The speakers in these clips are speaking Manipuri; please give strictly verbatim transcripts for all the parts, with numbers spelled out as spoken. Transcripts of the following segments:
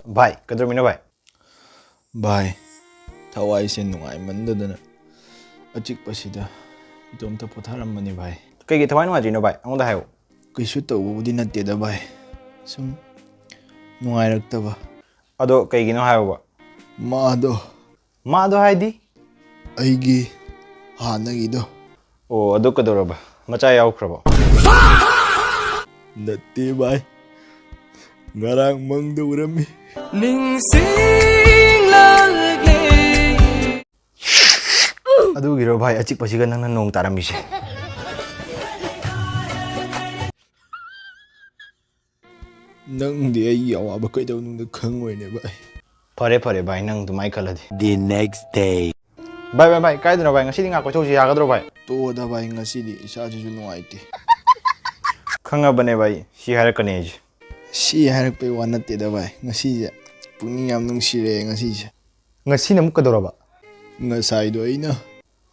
ꯚꯥꯏ, ꯀꯩꯗꯧꯔꯝꯃꯤꯅꯣ ꯚꯥꯏ? ꯚꯥꯏ, ꯊꯋꯥꯏꯁꯦ ꯅꯨꯡꯉꯥꯏꯃꯟꯗꯗꯅ ꯑꯆꯤꯛꯄꯁꯤꯗ ꯏꯇꯣꯝꯇ ꯄꯣꯊꯥꯔꯝꯕꯅꯤ ꯚꯥꯏ꯫ ꯀꯩꯒꯤ ꯊꯋꯥꯏ ꯅꯨꯡꯉꯥꯏꯇ꯭ꯔꯤꯅꯣ ꯚꯥꯏ? ꯑꯩꯉꯣꯟꯗ ꯍꯥꯏꯌꯨ꯫ ꯀꯩꯁꯨ ꯇꯧꯕꯕꯨꯗꯤ ꯅꯠꯇꯦꯗ ꯚꯥꯏ, ꯁꯨꯝ ꯅꯨꯡꯉꯥꯏꯔꯛꯇꯕ꯫ ꯑꯗꯣ ꯀꯩꯒꯤꯅꯣ ꯍꯥꯏꯌꯣꯕ꯫ ꯃꯥꯗꯣ꯫ ꯃꯥꯗꯣ ꯍꯥꯏꯗꯤ? ꯑꯩꯒꯤ ꯍꯥꯟꯅꯒꯤꯗꯣ꯫ ꯑꯣ, ꯑꯗꯨ ꯀꯩꯗꯧꯔꯕ? ꯃꯆꯥ ꯌꯥꯎꯈ꯭ꯔꯕꯣ? ꯅꯠꯇꯦ ꯚꯥꯏ, ꯉꯔꯥꯡ ꯃꯪꯗ ꯎꯔꯝꯃꯤ꯫ ꯅꯤꯡꯁꯤꯡꯂꯛꯂꯦ꯫ ꯑꯗꯨꯒꯤꯔꯣ ꯚꯥꯏ, ꯑꯆꯤꯛꯄꯁꯤꯒ ꯅꯪꯅ ꯅꯣꯡ ꯇꯥꯔꯝꯃꯤꯁꯦ? ꯅꯪꯗꯤ ꯑꯩꯒꯤ ꯑꯋꯥꯕ ꯀꯩꯗꯧꯅꯨꯡꯗ ꯈꯪꯉꯣꯏꯅꯦ ꯚꯥꯏ꯫ ꯐꯔꯦ ꯐꯔꯦ ꯚꯥꯏ, ꯅꯪ ꯑꯗꯨꯃꯥꯏꯅ ꯈꯜꯂꯗꯤ꯫ The next day. ꯚꯥꯏ, ꯚꯥꯏ, ꯚꯥꯏ, ꯀꯥꯏꯗꯅꯣ ꯚꯥꯏ? ꯉꯁꯤꯗꯤ ꯉꯥꯏꯍꯥꯛ ꯀꯣꯏꯊꯣꯛꯁꯤ ꯌꯥꯒꯗ꯭ꯔꯣ ꯚꯥꯏ? ꯇꯣꯛꯑꯣꯗ ꯚꯥꯏ, ꯉꯁꯤꯗꯤ ꯏꯁꯥꯁꯤꯁꯨ ꯅꯨꯡꯉꯥꯏꯇꯦ꯫ ꯈꯪꯉꯕꯅꯦ ꯚꯥꯏ, ꯁꯤ ꯍꯥꯏꯔꯛꯀꯅꯤ ꯑꯩꯁꯦ꯫ ꯁꯤ ꯍꯥꯏꯔꯛꯄꯩ ꯋꯥ ꯅꯠꯇꯦꯗ ꯚꯥꯏ, ꯉꯁꯤꯁꯦ ꯄꯨꯛꯅꯤꯡ ꯌꯥꯝ ꯅꯨꯡꯁꯤꯔꯛꯑꯦ ꯉꯁꯤꯁꯦ꯫ ꯉꯁꯤꯅ ꯑꯃꯨꯛ ꯀꯩꯗꯧꯔꯕ? ꯉꯁꯥꯏꯗꯣ ꯑꯩꯅ꯫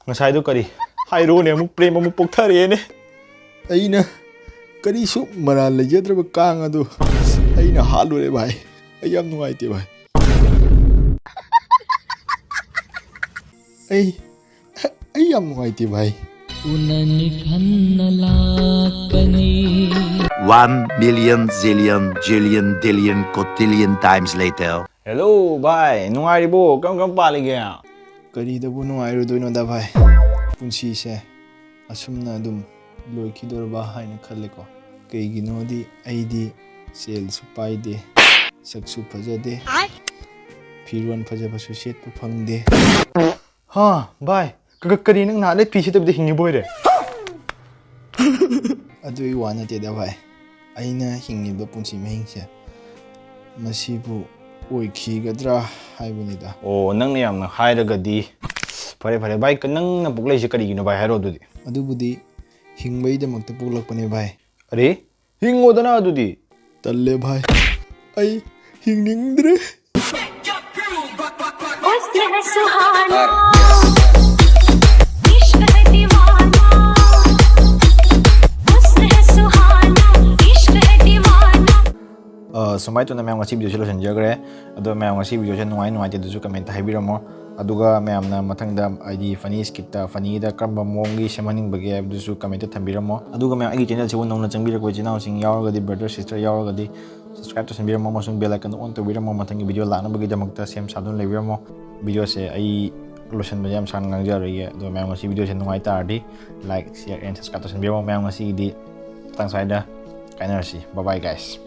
ꯉꯁꯥꯏꯗꯣ ꯀꯔꯤ? ꯍꯥꯏꯔꯣꯅꯦ, ꯑꯃꯨꯛ ꯄ꯭ꯔꯦꯝ ꯑꯃꯨꯛ ꯄꯣꯛꯊꯔꯛꯑꯦꯅꯦ꯫ ꯑꯩꯅ ꯀꯔꯤꯁꯨ ꯃꯔꯥꯜ ꯂꯩꯖꯗ꯭ꯔꯕ ꯀꯥꯡ ꯑꯗꯨ ꯑꯩꯅ ꯍꯥꯠꯂꯨꯔꯦ ꯚꯥꯏ꯫ ꯑꯩ ꯌꯥꯝ ꯅꯨꯡꯉꯥꯏꯇꯦ ꯚꯥꯏ꯫ ꯑꯩ, ꯑꯩ ꯌꯥꯝ ꯅꯨꯡꯉꯥꯏꯇꯦ ꯚꯥꯏ꯫ ꯎꯅꯅꯤ ꯈꯟꯅ ꯂꯥꯛꯄꯅꯤ꯫ One million zillion jillion dillion cotillion times later. Hello ꯚꯥꯏ, ꯅꯨꯡꯉꯥꯏꯔꯤꯕꯣ? ꯀꯔꯝ ꯀꯔꯝ ꯄꯥꯜꯂꯤꯒꯦ? ꯀꯔꯤꯗꯕꯨ ꯅꯨꯡꯉꯥꯏꯔꯨꯗꯣꯏꯅꯣꯗ ꯚꯥꯏ, ꯄꯨꯟꯁꯤꯁꯦ ꯑꯁꯨꯝꯅ ꯑꯗꯨꯝ ꯂꯣꯏꯈꯤꯗꯣꯔꯕ ꯍꯥꯏꯅ ꯈꯜꯂꯦꯀꯣ꯫ ꯀꯩꯒꯤꯅꯣꯗꯤ ꯑꯩꯗꯤ ꯁꯦꯜꯁꯨ ꯄꯥꯏꯗꯦ, ꯁꯛꯁꯨ ꯐꯖꯗꯦ, ꯐꯤꯔꯣꯜ ꯐꯖꯕꯁꯨ ꯁꯦꯠꯄ ꯐꯪꯗꯦ꯫ ꯍꯥ ꯚꯥꯏ, ꯀ- ꯀ- ꯀꯔꯤ, ꯅꯪ ꯅꯍꯥꯟꯗꯩ ꯐꯤ ꯁꯦꯠꯇꯕꯤꯗ ꯍꯤꯡꯉꯤꯕꯣꯏꯔꯦ? ꯑꯗꯨꯒꯤ ꯋꯥ ꯅꯠꯇꯦꯗ ꯚꯥꯏ, ꯑꯩꯅ ꯍꯤꯡꯉꯤꯕ ꯄꯨꯟꯁꯤ ꯃꯍꯤꯡꯁꯦ ꯃꯁꯤꯕꯨ ꯑꯣꯏꯈꯤꯒꯗ꯭ꯔꯥ ꯍꯥꯏꯕꯅꯤꯗ꯫ ꯑꯣ, ꯅꯪꯅ ꯌꯥꯝꯅ ꯍꯥꯏꯔꯒꯗꯤ꯫ ꯐꯔꯦ ꯐꯔꯦ ꯚꯥꯏ, ꯀ- ꯅꯪꯅ ꯄꯣꯛꯂꯛꯏꯁꯦ ꯀꯔꯤꯒꯤꯅꯣ ꯚꯥꯏ? ꯍꯥꯏꯔꯣ ꯑꯗꯨꯗꯤ꯫ ꯑꯗꯨꯕꯨꯗꯤ ꯍꯤꯡꯕꯒꯤꯗꯃꯛꯇ ꯄꯣꯛꯂꯛꯄꯅꯦ ꯚꯥꯏ꯫ ꯑꯔꯦ, ꯍꯤꯡꯉꯣꯗꯅ ꯑꯗꯨꯗꯤ꯫ ꯇꯜꯂꯦ ꯚꯥꯏ, ꯑꯩ ꯍꯤꯡꯅꯤꯡꯗ꯭ꯔꯦ꯫ हुस्न है सुहाना, इश्क है दीवाना। हुस्न है सुहाना, इश्क है दीवाना। ꯑ, ꯁꯨꯃꯥꯏꯅ ꯇꯧꯅ ꯃꯌꯥꯝ ꯉꯁꯤ videoꯁꯦ ꯂꯣꯏꯁꯤꯟꯖꯈ꯭ꯔꯦ꯫ ꯑꯗꯣ ꯃꯌꯥꯝ ꯉꯁꯤ videoꯁꯦ ꯅꯨꯡꯉꯥꯏ ꯅꯨꯡꯉꯥꯏꯇꯦ ꯑꯗꯨꯁꯨ commentꯇ ꯍꯥꯏꯕꯤꯔꯝꯃꯣ꯫ ꯑꯗꯨꯒ ꯃꯌꯥꯝꯅ ꯃꯊꯪꯗ ꯍꯥꯏꯗꯤ funny skitꯇ funnyꯗ ꯀꯔꯝꯕ ꯃꯑꯣꯡꯒꯤ ꯁꯦꯝꯍꯟꯅꯤꯡꯕꯒꯦ ꯍꯥꯏꯕꯗꯨꯁꯨ commentꯇ ꯊꯝꯕꯤꯔꯝꯃꯣ꯫ ꯑꯗꯨꯒ ꯃꯌꯥꯝ ꯑꯩꯒꯤ channelꯁꯤꯕꯨ ꯅꯧꯅ ꯆꯪꯕꯤꯔꯛꯄ ꯏꯆꯤꯟ ꯏꯅꯥꯎꯁꯤꯡ ꯌꯥꯎꯔꯒꯗꯤ, brother sister ꯌꯥꯎꯔꯒꯗꯤ subscribe ꯇꯧꯁꯟꯕꯤꯔꯝꯃꯣ ꯑꯃꯁꯨꯡ bell icon on ꯇꯧꯕꯤꯔꯝꯃꯣ꯫ ꯃꯊꯪꯒꯤ video ꯂꯥꯛꯅꯕꯒꯤꯗꯃꯛꯇ ꯁꯦꯝ ꯁꯥꯗꯨꯅ ꯂꯩꯕꯤꯔꯝꯃꯣ꯫ Videoꯁꯦ ꯑꯩ ꯂꯣꯏꯁꯤꯟꯕꯁꯦ ꯌꯥꯝ ꯁꯥꯡꯅ ꯉꯥꯡꯖꯔꯔꯣꯏꯒꯦ꯫ ꯑꯗꯣ ꯃꯌꯥꯝ ꯉꯁꯤ videoꯁꯦ ꯅꯨꯡꯉꯥꯏ ꯇꯥꯔꯗꯤ like, share and subscribe ꯇꯧꯁꯟꯕꯤꯔꯝꯃꯣ꯫ ꯃꯌꯥꯝ ꯉꯁꯤꯒꯤꯗꯤ ꯃꯇꯥꯡ ꯁ꯭ꯋꯥꯏꯗ ꯀꯥꯏꯅꯔꯁꯤ꯫ Bye bye guys꯫